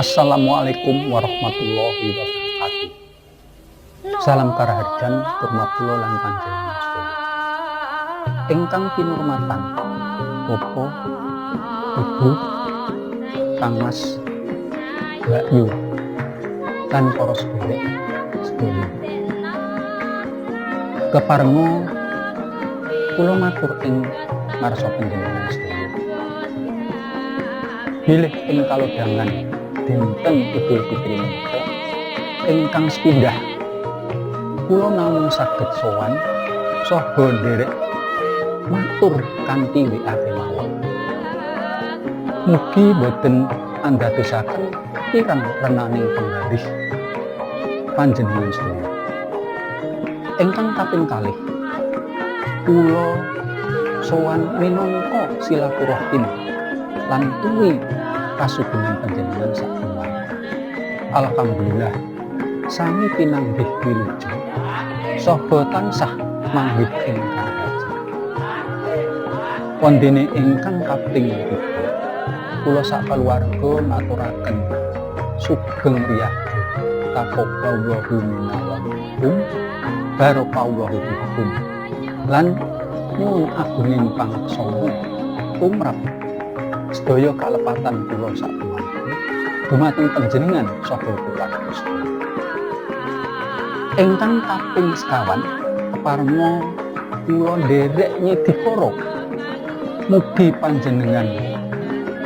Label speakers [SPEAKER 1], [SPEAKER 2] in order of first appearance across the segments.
[SPEAKER 1] Assalamualaikum warahmatullahi wabarakatuh. Salam karaharjan kurma kula lan panjenengan sedaya. Ingkang kinurmatan Bapak, Ibu, Kang Mas, Mbak Yu, lan para sederek sedaya. Keparenga kula matur ing ngarsa panjenengan sedaya. Bilih ing kalodhangan dinten Idul Fitri menika ingkang sepindah kula namung saged sowan saha nderek matur kanthi WA kemawon. Mugi boten andadosaken kirang renaning penggalih panjenengan sedaya. Ingkang kaping kalih, kula sowan minangka silaturahim lan tuwi kasugengan panjenengan sak keluarga. Alhamdulillah sami pinanggih wilujeng saha tansah manggih ing karahajan. Wondene ingkang kaping tiga, kula sak keluarga ngaturaken sugeng riyadi, taqabbalallahu minna wa minkum, barakallahu fikum, lan nyuwun agunging pangaksama tumrap sedaya kalepatan kula sak keluarga dumateng panjenengan saha keluarga sedaya. Ingkang kaping sekawan, keparenga kula nderek nyedikara mugi panjenengan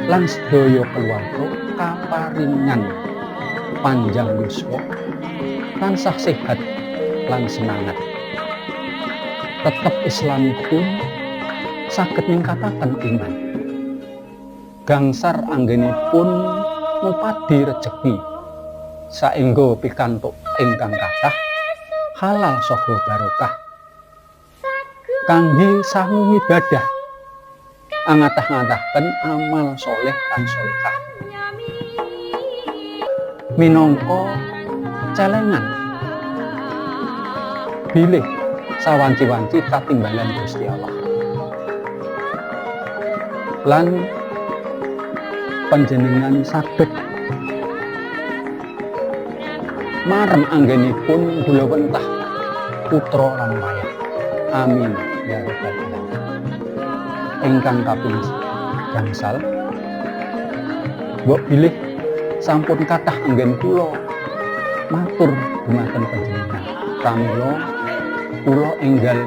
[SPEAKER 1] lan sedaya keluarga kaparingan panjang yuswa, tansah sehat lan semangat, tetep Islamipun saged ningkataken iman, gangsar anggenipun ngupadi rejeki saengga pikantuk ingkang kathah, halal saha barokah, kangge sangu ngibadah, angatah-ngatahaken amal soleh lan solehah minangka celengan bilih sawanci-wanci katimbalan Gusti Allah lan panjenengan saged marem anggenipun gulawentah putra lan wayah. Amin ya rabbal alamin. Ingkang kaping gangsal, mbok bilih sampun kathah anggen kula matur dumateng panjenengan, pramila kula enggal